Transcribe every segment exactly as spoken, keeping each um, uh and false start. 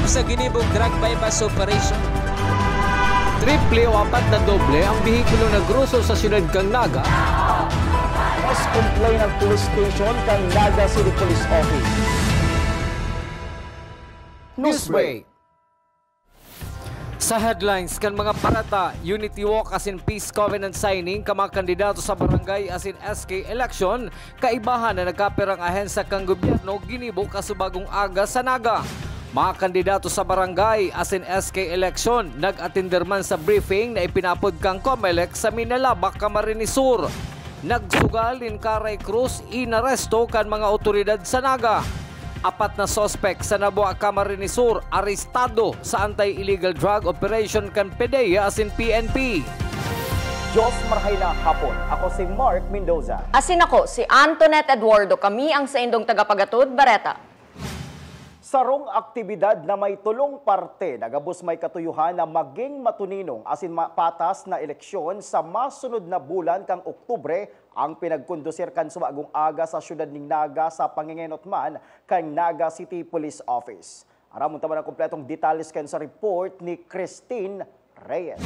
Sa ginibong drug buy-bust operation, triple o apat na doble ang behikulo na groso sa siyudad kan Naga. Mas complain ang police station kan Naga City Police Office. Newsbreak. Sa headlines kan mga bareta, Unity Walk asin Peace Covenant signing kan mga kandidato sa barangay asin S K election, kaibahan na nagkapirang ahensya kan gobyerno ginibo kasubagong aga sa Naga. Mga kandidato sa barangay asin S K election nag-atender man sa briefing na ipinapod kan Comelec sa Minalabac, Camarines Sur. Nagsugal nin karay krus, inaresto kan mga awtoridad sa Naga. Apat na suspek sa Nabua, Camarines Sur arestado sa anti-illegal drug operation kan PDEA asin P N P. Diyos marhay na hapon. Ako si Mark Mendoza. Asin ako si Antoinette Eduardo. Kami ang saindong tagapagatod, Bareta. Sarong aktibidad na may tolong parte na gabos may katuyohan na maging matuninong asin mapatas na eleksyon sa masunod na bulan kan Oktubre ang pinagkondusir kan subagong aga sa siyudad nin Naga sa pangengenot man kan Naga City Police Office. Aramon ta man ang kompletong detalye kan sa report ni Christine Reyes.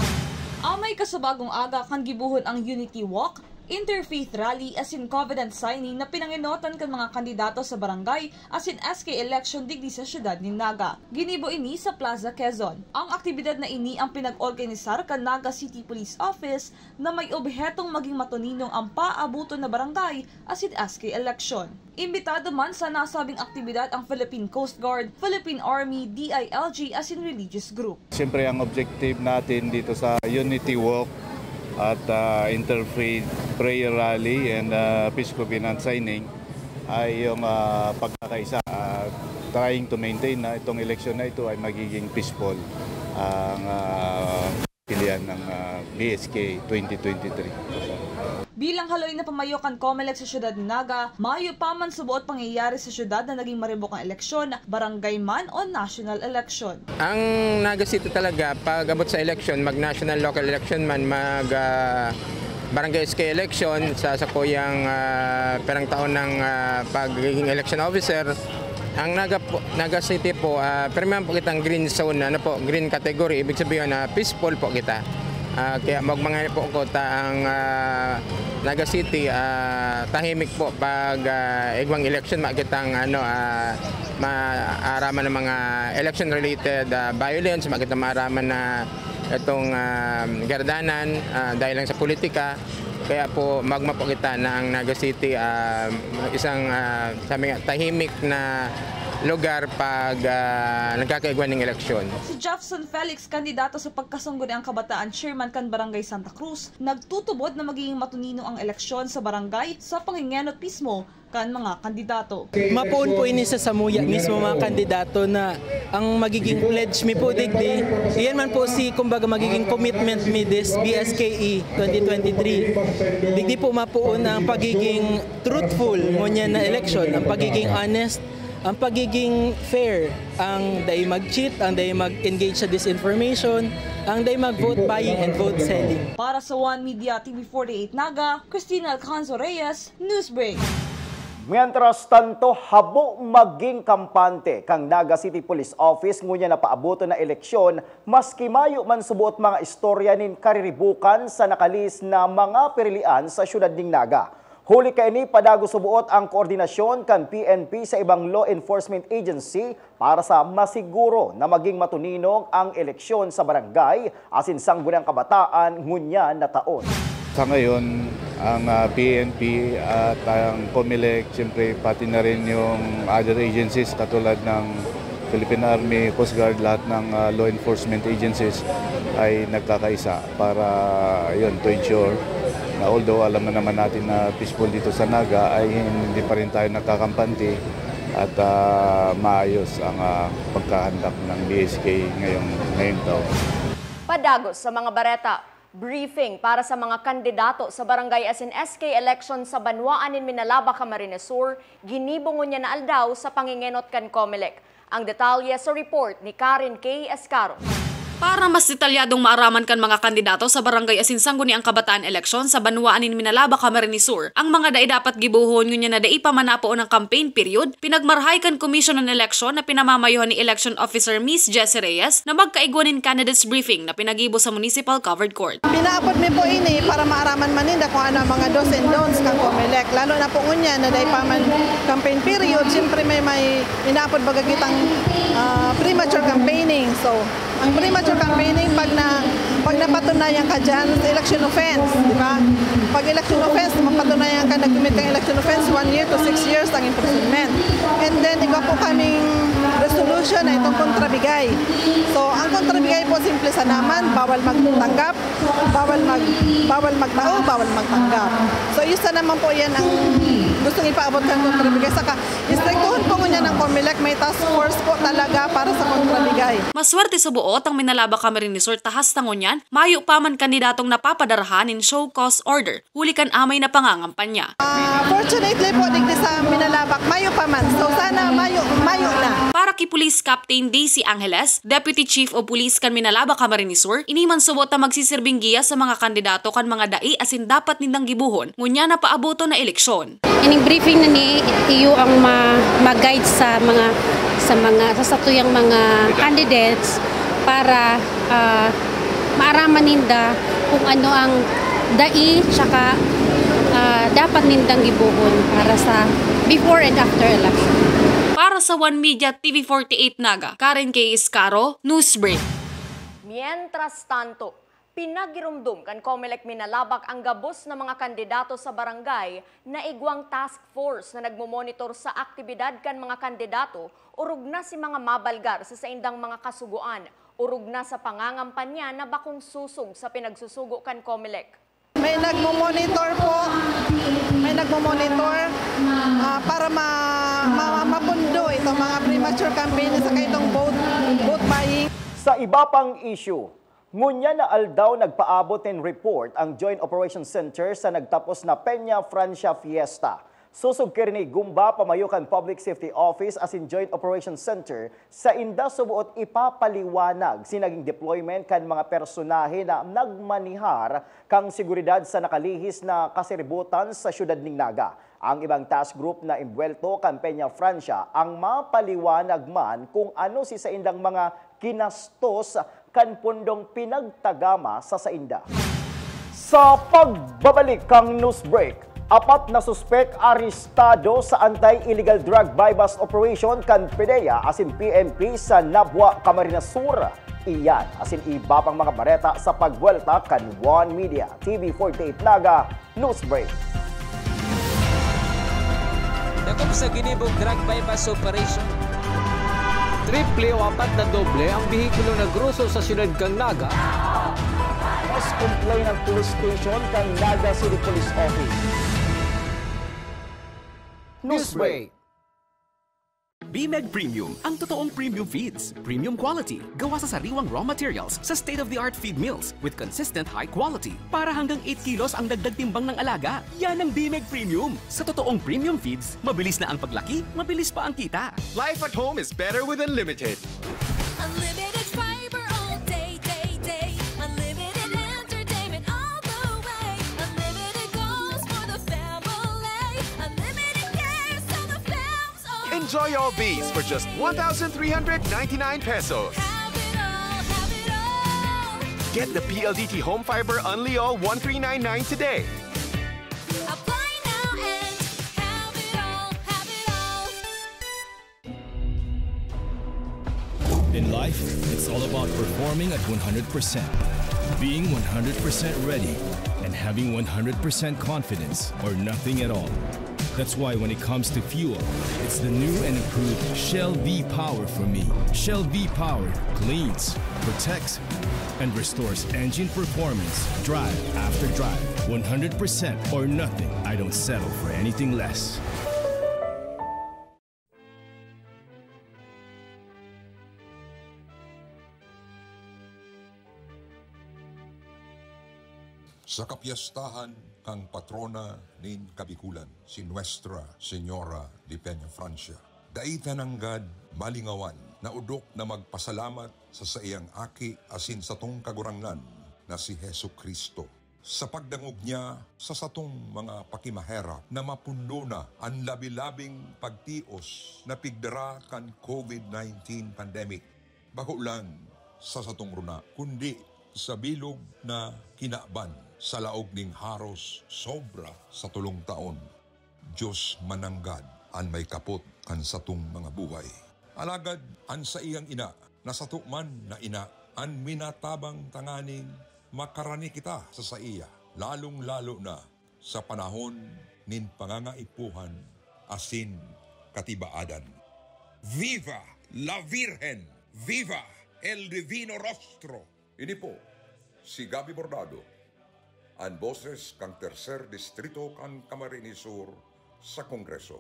Amay kasubagong aga kan gibohon ang Unity Walk, Interfaith Rally asin Covenant Signing na pinangenotan kan mga kandidato sa barangay asin S K election digdi sa siyudad nin Naga. Ginibo ini sa Plaza Quezon. Ang aktibidad na ini ang pinag-organisar kan Naga City Police Office na may obhetong maging matuninong ang paaboton na barangay asin S K election. Imbitado man sa nasabing aktibidad ang Philippine Coast Guard, Philippine Army, D I L G asin religious group. Siyempre, ang objective natin dito sa Unity Walk at, ah, Interfaith Prayer Rally and, ah, Peace Covenant Signing ay yung, ah, pagkakaisa, ah, trying to maintain na itong eleksyon na ito ay magiging peaceful ang, ah, pilihan ng, ah, B S K twenty twenty-three. Bilang haloy na pamayo kan Comelec sa siyudad nin Naga, mayo pa man suboot pangyayari sa siyudad na naging maribok ang eleksyon, barangay man o national election. Ang Naga City talaga, pag abot sa election, mag-national, local election man, mag, ah, barangay S K election, sa sakuyang, ah, perang taon ng, ah, pagiging election officer, ang Naga po, Naga City po, ah, pirmi man po kitang green zone, ano po, green category, ibig sabihin na peaceful po kita. Ah, kaya magmangani po ko ta ang, ah, Naga City, ah, tahimik po pag, ah, igwang election, makitang ano, ah, maaraman ng mga election-related, ah, violence, makita maaraman na itong, ah, gardanan, ah, dahil lang sa politika. Kaya po, magma po kita na ang Naga City, ah, isang, ah, sabi nga, tahimik na lugar pag, ah, nagkakaigwa ng eleksyon. Si Jefferson Felix, kandidato sa Pagkasangguniang Kabataan, chairman kan Barangay Santa Cruz, nagtutubod na magiging matuninong ang eleksyon sa barangay sa pangengenot mismo kan mga kandidato. Mapoon po ini sa samuya mismo, mga kandidato, na ang magiging pledge mi po digdi, iyan man po si, kumbaga, magiging commitment mi this B S K E twenty twenty-three. Digdi po mapoon ang pagiging truthful ngunyan na eleksyon, ang pagiging honest, ang pagiging fair, ang dai mag-cheat, ang dai mag-engage sa disinformation, ang dai mag-vote buying and vote selling. Para sa One Media T V forty-eight Naga, Christina Alcanzo Reyes, Newsbreak. Mientras tanto, habo maging kampante kan Naga City Police Office ngunyan na paaboton na eleksyon, maski mayo man suboot mga istorya nin kariribukan sa nakalihis na mga pirilian sa siyudad nin Naga. Huli kaini, padagos suboot ang koordinasyon kan P N P sa ibang law enforcement agency para sa masiguro na maging matuninong ang eleksyon sa barangay asin Sangguniang Kabataan ngunyan na taon. Sa ngayon, ang, ah, P N P at ang Comelec, siyempre, pati na rin yung other agencies katulad ng Philippine Army, Coast Guard, lahat ng, ah, law enforcement agencies ay nagkakaisa para, yun, to ensure na, although alam na naman natin na peaceful dito sa Naga, ay hindi pa rin tayo nagkakampante at, ah, maayos ang, ah, pagkahandak ng B S K ngayong, ngayong taon. Padagos sa mga bareta, briefing para sa mga kandidato sa barangay asin S K election sa banwaan nin Minalabac, Camarines Sur, ginibo ngunyan na aldaw sa pangengenot kan Comelec. Ang detalye sa report ni Karen K Escaro. Para mas detalyadong maaraman kan mga kandidato sa barangay asin sangguniang kabataan eleksyon sa banwaan nin Minalabac, Camarines Sur, ang mga dai dapat gibohon ngunyan na dai pa man napoon ang campaign period, pinagmarahay kan Commission on Election na pinamamayohan ni Election Officer Miss Jessie Reyes na magkaigwa nin candidates briefing na pinagibo sa Municipal Covered Court. Pinaapod mi po ini para maaraman man ninda kung ano ang mga do's and don'ts kan Comelec. Lalo na po ngunyan na dai pa man campaign period, siyempre may, may inaapod baga kitang, ah, premature campaigning. So, ang premature campaigning, pag na, pag napatunayan ka dyan, election offense, di ba? Pag election offense, mapatunayan ka, nag-commit kang election offense, one year to six years ang imprisonment. And then, igwa po kaming resolution na itong kontrabigay. So, ang kontrabigay po, simple sa naman, bawal magtanggap, bawal mag, bawal magtao, bawal magtanggap. So, isa naman po yan ang gustong ipaabot kan kontrabigay. Saka, istriktuhon po ngunyan ng Comelec, may task force po talaga para sa kontrabigay. Maswerte sa buot ang Minalabac, Camarines Sur, ta hasta ngunyan, mayo pa man kandidatong napapadarahan nin show cause order huli kan amay na pangangampanya. Ah, fortunately po, digdi sa Minalabac, mayo pa man. So, sana mayo, mayo na. Para ki Police Captain D C Angeles, Deputy Chief of Police kan Minalabac, Camarines Sur, ini man subot ta magsisirbing giya sa mga kandidato kan mga dai asin dapat nindang gibohon ngunyan na paaboton na eleksyon. Ining briefing na ni iyo ang ma-, mag-guide sa mga, sa mga, sa satuyang mga candidates para, ah, maaraman ninda kung ano ang dai tsaka, ah, dapat nindang gibohon para sa before and after election. Para sa One Media T V forty-eight Naga, Karen K Iscaro, Newsbreak. Mientras tanto, pinagirumdom kan Comelec Minalabac ang gabos na mga kandidato sa barangay na igwang task force na nagmomonitor sa aktibidad kan mga kandidato, orog na si mga mabalgar sa saindang mga kasugoan, orog na sa pangangampanya na bakong susog sa pinagsusugo kan Comelec. May nagmo-monitor po, may nagmo-monitor, ah, para ma-, ma-, mapundo itong mga premature campaign saka itong vote, vote buying. Sa iba pang issue, ngunyan na aldaw nagpaabot nin report ang Joint Operations Center sa nagtapos na Peña Francia Fiesta. Sosog ki rini, gumba pa mayo kan Public Safety Office asin Joint Operations Center, sainda suboot ipapaliwanag si naging deployment kan mga personahe na nagmanihar kan seguridad sa nakalihis na kasiributan sa siyudad nin Naga. Ang ibang task group na embuwelto kan Peña Francia ang mapaliwanag man kung ano si saindang mga kinastos kan pundong pinagtagama sa sainda. Sa pagbabalik kan news break, apat na suspek arestado sa anti-illegal drug buy-bust operation kan PDEA asin P N P sa Nabua, Camarines Sur. Iyan asin iba pang mga bareta sa pagbuwelta kan One Media T V forty-eight Naga News Break. Dakop sa ginibong drug buy-bust operation. Triple o apat na doble ang behikulo na groso sa siyudad kan Naga. Mas kumplay ng police station kan Naga City Police Office. News Break. Bimeg Premium, ang totoong premium feeds. Premium quality, gawa sa sariwang raw materials sa state-of-the-art feed mills with consistent high quality. Para hanggang eight kilos ang dagdag timbang ng alaga. Yan ang Bimeg Premium. Sa totoong premium feeds, mabilis na ang paglaki, mabilis pa ang kita. Life at home is better with Unlimited. Unlimited fiber all day, day, day. Unlimited entertainment all the way. Unlimited goals for the family. Unlimited care so the fam Enjoy all these for just one thousand three hundred ninety-nine pesos. Have it all, have it all. Get the P L D T Home Fiber Unli All one three nine nine today. Apply now and have it all, have it all. In life, it's all about performing at one hundred percent, being one hundred percent ready, and having one hundred percent confidence or nothing at all. That's why when it comes to fuel, it's the new and improved Shell V-Power for me. Shell V-Power cleans, protects, and restores engine performance, drive after drive. One hundred percent or nothing. I don't settle for anything less. Sa kapyestahan kan patrona nin Kabikulan, si Nuestra Señora de Peña Francia, dai ta nanggad malingawan Naodok na magpasalamat sa saiyang Aki asin satong Kagurangnan na si Jesu-Cristo, sa pagdangog niya sa satong mga pakimaherak na mapundo na an labi-labing pagtios na pigdara kan COVID nineteen pandemic, bako lang sa satong runa, kundi sa bilog na kinaban sa laog nin haros sobra sa tolong taon. Dios mananggad an may kapot kan satong mga buhay. Alagad an saiyang ina, na sato man na ina, an minatabang tanganing makarani kita sa saiya, lalong-lalo na sa panahon nin pangangaipuhan asin katibaadan. Viva la Virgen! Viva el Divino Rostro! Ini po si Gabby Bordado, an boses kan Tercer Distrito kan Camarines Sur sa Kongreso.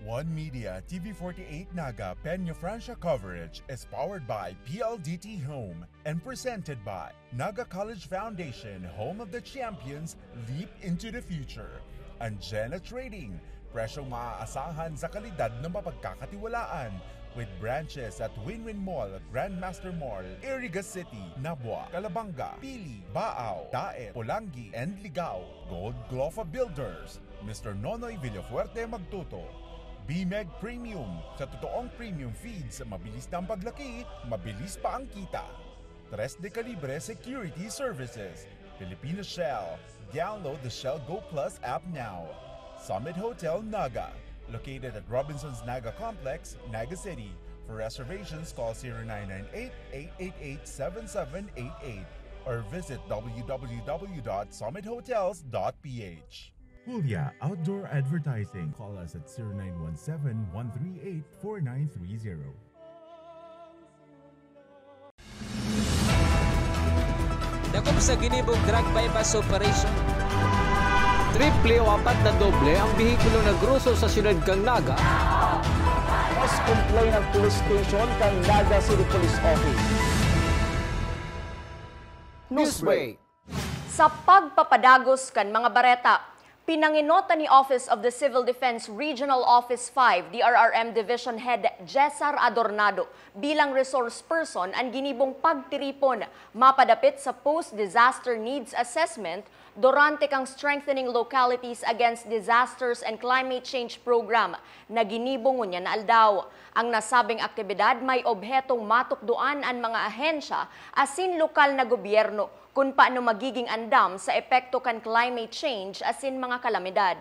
One Media, T V forty-eight Naga, Peñafrancia coverage is powered by P L D T Home and presented by Naga College Foundation, home of the champions, leap into the future. Anjena Trading, presyong maaasahan sa kalidad na mapagkakatiwalaan. With branches at Win-Win Mall, Grandmaster Mall, Iriga City, Nabua, Calabanga, Pili, Baao, Daet, Polangui, and Ligao. Gold Glofa Builders, Mister Nonoy Villafuerte Magtuto. B-Meg Premium, sa totoong premium feeds, mabilis na ang paglaki, mabilis pa ang kita. Tres de Calibre Security Services, Filipino Shell. Download the Shell Go Plus app now. Summit Hotel Naga, located at Robinson's Naga Complex, Naga City. For reservations, call zero nine nine eight, eight eight eight, seven seven eight eight or visit w w w dot summit hotels dot p h. Hulya Outdoor Advertising. Call us at zero nine one seven, one three eight, four nine three zero. Dakop sa ginibong drug buy-bust operation. Triple o apat na doble ang behikulo na groso sa siyudad kan Naga. Mas complain ang police station kan Naga City Police Office. Newsbreak. Sa pagpapadagos kan mga bareta, pinanginota ni Office of the Civil Defense Regional Office five, D R R M Division Head Cesar Adornado bilang resource person an ginibong pagtiripon mapadapit sa post-disaster needs assessment durante kan Strengthening Localities Against Disasters and Climate Change Program na ginibo ngunyan na aldaw. Ang nasabing aktibidad may obhetong matukdoan an mga ahensya asin lokal na gobyerno kun paano magiging andam sa epekto kan climate change asin mga kalamidad.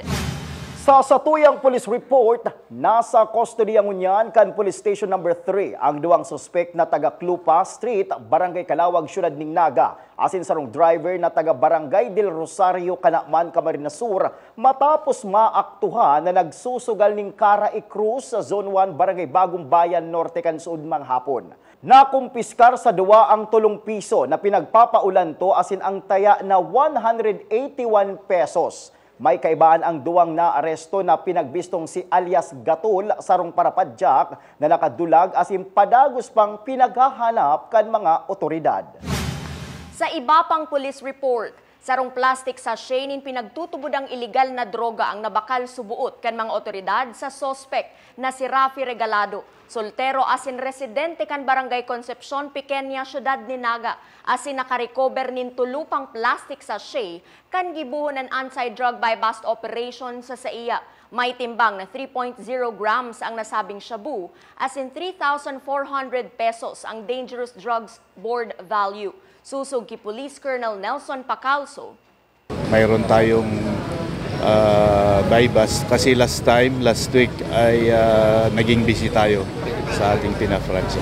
Sa satuyang police report, nasa kustodiya ngunyan kan Police Station Number three ang duwang suspek na taga Clupa Street, Barangay Calawag, Siyudad nin Naga, asin sarong driver na taga Barangay Del Rosario, Canaman, Camarines Sur, matapos maaktuhan na nagsusugal nin kara-i-krus sa Zone one, Barangay Bagong Bayan Norte kan suodmang hapon. Nakumpiskar sa duwa ang tolong piso na pinagpapaulanto asin ang taya na one hundred eighty-one pesos. May kaibaan ang duwang naaresto na pinagbistong si alias Gatol, sarong parapadyak na nakadulag asin padagos pang pinaghahanap kan mga otoridad. Sa iba pang police report, sarong plastic sachet nin pinagtutubodang iligal na droga ang nabakal suboot kan mga otoridad sa suspek na si Rafi Regalado, soltero asin residente kan Barangay Concepcion, Pequeña, Siyudad nin Naga, asin nakarecover nin tolo pang plastic sachet kan gibohon an anti-drug buy-bust operation sa saiya. May timbang na three point zero grams ang nasabing shabu, asin three thousand four hundred pesos ang dangerous drugs board value. Sosog ki Police Colonel Nelson Pacalso. Mayroon tayong, ah, buy-bust kasi last time, last week ay, ah, naging busy tayo sa ating Peñafrancia.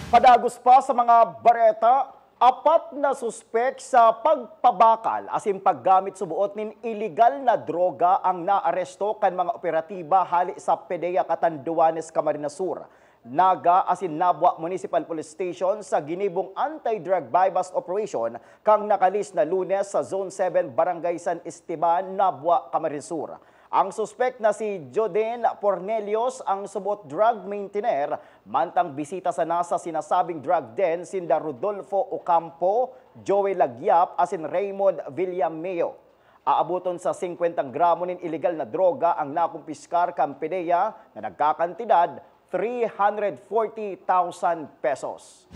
Padagos pa sa mga bareta, apat na suspek sa pagpabakal asin paggamit suboot nin iligal na droga ang naaresto kan mga operatiba hale sa PDEA Catanduanes, Camarines Sur. Naga asin Nabua Municipal Police Station sa ginibong anti-drug buy-bust operation kan nakalihis na Lunes sa Zone seven, Barangay San Esteban, Nabua, Camarines Sur. Ang suspek na si Joden Pornelios ang subot drug maintainer, mantang bisita sana sa sinasabing drug den sinda Rodolfo Ocampo, Joey Lagyap asin Raymond Villameo. Aaboton sa singkwentang gramo nin iligal na droga ang nakumpiskar kan PDEA na nagkakantidad three hundred forty thousand pesos.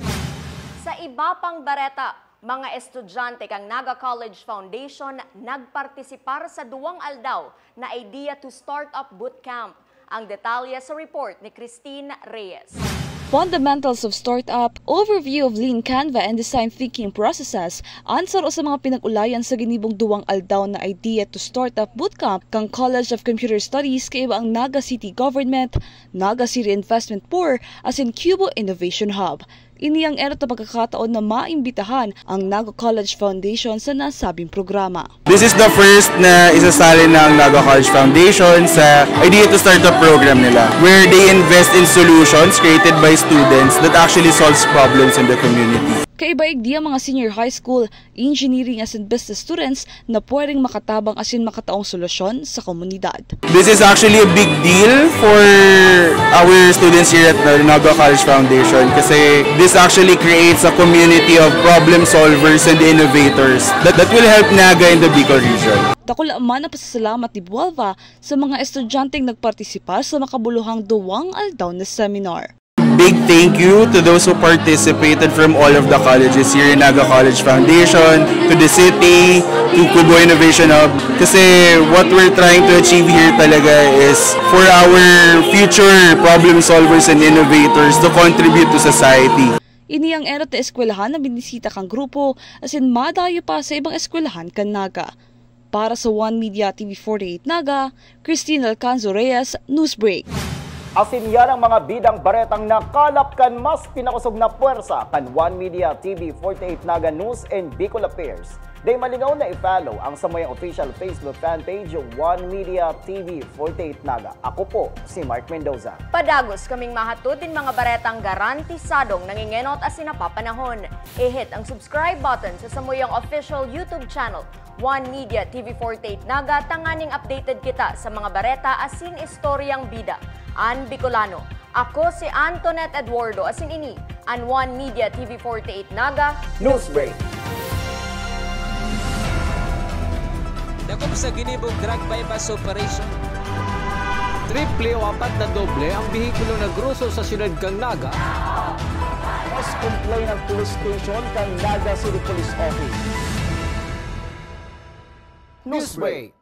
Sa iba pang bareta, mga estudyante kan Naga College Foundation nagpartisipar sa duwang aldaw na Idea to Startup Bootcamp. Ang detalye sa report ni Christine Reyes. Fundamentals of Startup, Overview of Lean Canva and Design Thinking Processes, an saro sa mga pinag-ulayan sa ginibong duwang aldaw na Idea to Startup Bootcamp kan College of Computer Studies kaiba ang Naga City Government, Naga City Investment Board, asin Cubo Innovation Hub. Ini ang enot na pagkakataon na maimbitahan ang Naga College Foundation sa nasabing programa. This is the first na isasali ng Naga College Foundation sa Idea to Startup program nila, where they invest in solutions created by students that actually solves problems in the community. Kaiba igdi ang mga senior high school, engineering asin business students na pwedeng makatabang asin makataong solusyon sa komunidad. This is actually a big deal for our students here at the Naga College Foundation kasi this actually creates a community of problem solvers and innovators that, that will help Naga in the Bicol region. Dakula man ang pasasalamat ni Bualva sa mga estudyanteng nagpartisipar sa makabuluhang duwang aldaw na seminar. Big thank you to those who participated from all of the colleges here in Naga College Foundation, to the city, to Kubo Innovation Hub. Kasi what we're trying to achieve here talaga is for our future problem solvers and innovators to contribute to society. Ini ang enot na eskwelahan na binisita kan grupo asin madayo pa sa ibang eskwelahan kan Naga. Para sa One Media T V forty-eight Naga, Christine Alcanzo Reyes, Newsbreak. Asin yan ang mga bidang baretang nakalap kan mas pinakosog na pwersa kan One Media T V forty-eight Naga News and Bicol Affairs. Dai malingaw na i-follow ang samuyang official Facebook fan page, One Media T V forty-eight Naga. Ako po si Mark Mendoza. Padagos kaming mahatod nin mga baretang garantisadong nangengenot asin napapanahon. I-hit ang subscribe button sa samuyang official YouTube channel, One Media T V forty-eight Naga, tanganing updated kita sa mga bareta asin istoryang bida an Bicolano. Ako si Antoinette Eduardo, asin ini an One Media T V forty-eight Naga Newsbreak. Dakop sa ginibong drug buy-bust operation. Triple o apat na doble ang behikulo na gruso sa siyudad kan Naga. Mas complain ang police station kan Naga City Police Office. Newsbreak.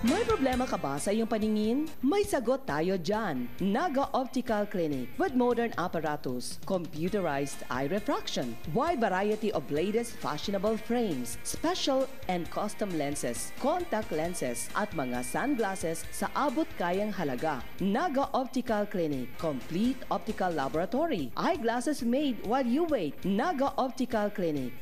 May problema ka ba sa iyong paningin? May sagot tayo dyan! Naga Optical Clinic with modern apparatus, computerized eye refraction, wide variety of latest fashionable frames, special and custom lenses, contact lenses, at mga sunglasses sa abot kayang halaga. Naga Optical Clinic, complete optical laboratory, eyeglasses made while you wait. Naga Optical Clinic.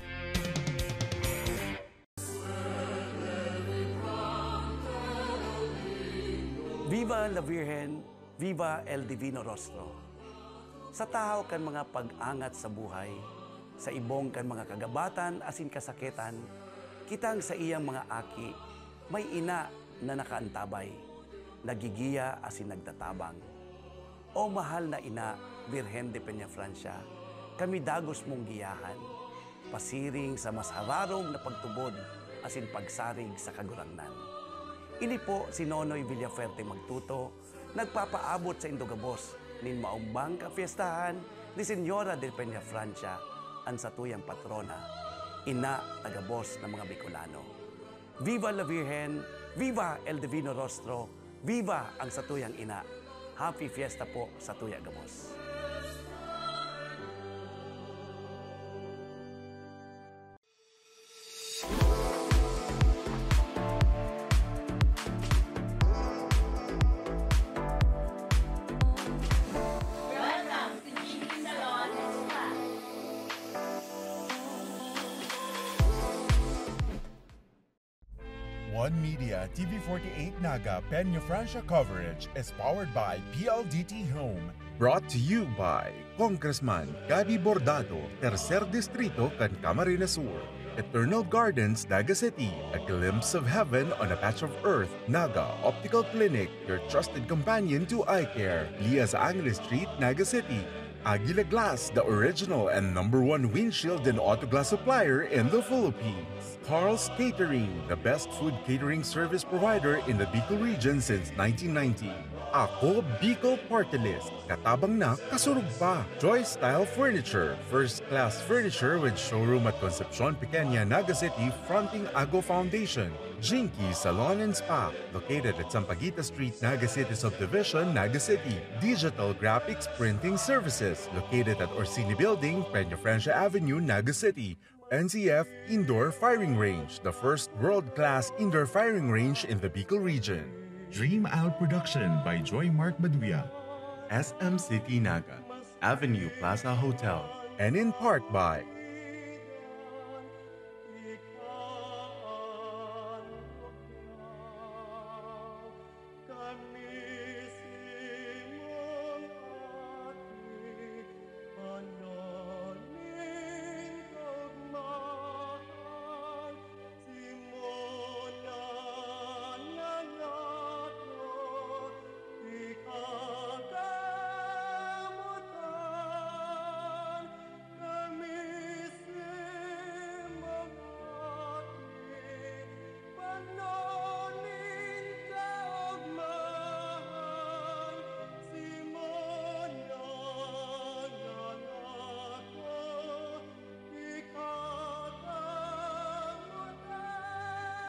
Viva la Virgen, Viva el Divino Rostro. Sa tahaw kan mga pag-angat sa buhay, sa ibong kan mga kagabatan asin kasakitan, kitang saiyang mga aki, may ina na nakaantabay, nagigiya asin nagtatabang. O mahal na ina, Birhen de Peñafrancia, kami dagos mong giyahan, pasiring sa mas hararog na pagtubod asin pagsarig sa Kagurangnan. Ini po si Nonoy Villafuerte Magtuto, nagpapaabot saindo gabos nin maombang kapyestahan ni Señora de Peñafrancia, an satuyang patrona, ina ta gabos na mga Bicolano. Viva la Virgen! Viva el Divino Rostro! Viva ang satuyang ina! Happy Fiesta po satuya gabos! One Media T V forty-eight Naga Peñafrancia coverage is powered by P L D T Home. Brought to you by Congressman Gabby Bordado, Tercer Distrito kan Camarines Sur. Eternal Gardens, Naga City, a glimpse of heaven on a patch of earth. Naga Optical Clinic, your trusted companion to eye care. Lias Angeles Street, Naga City. Aguila Glass, the original and number one windshield and auto glass supplier in the Philippines. Carl's Catering, the best food catering service provider in the Bicol region since nineteen ninety. Ako Bicol Party List, katabang na, kasurog pa. Joy Style Furniture, first class furniture with showroom at Concepcion, Pequeña, Naga City, fronting Ago Foundation. Jinky Salon and Spa, located at Sampaguita Street, Naga City Subdivision, Naga City. Digital Graphics Printing Services, located at Orsini Building, Peña Francia Avenue, Naga City. N C F Indoor Firing Range, the first world-class indoor firing range in the Bicol region. Dream Out Production by Joy Mark Maduya. S M City Naga, Avenue Plaza Hotel. And in part by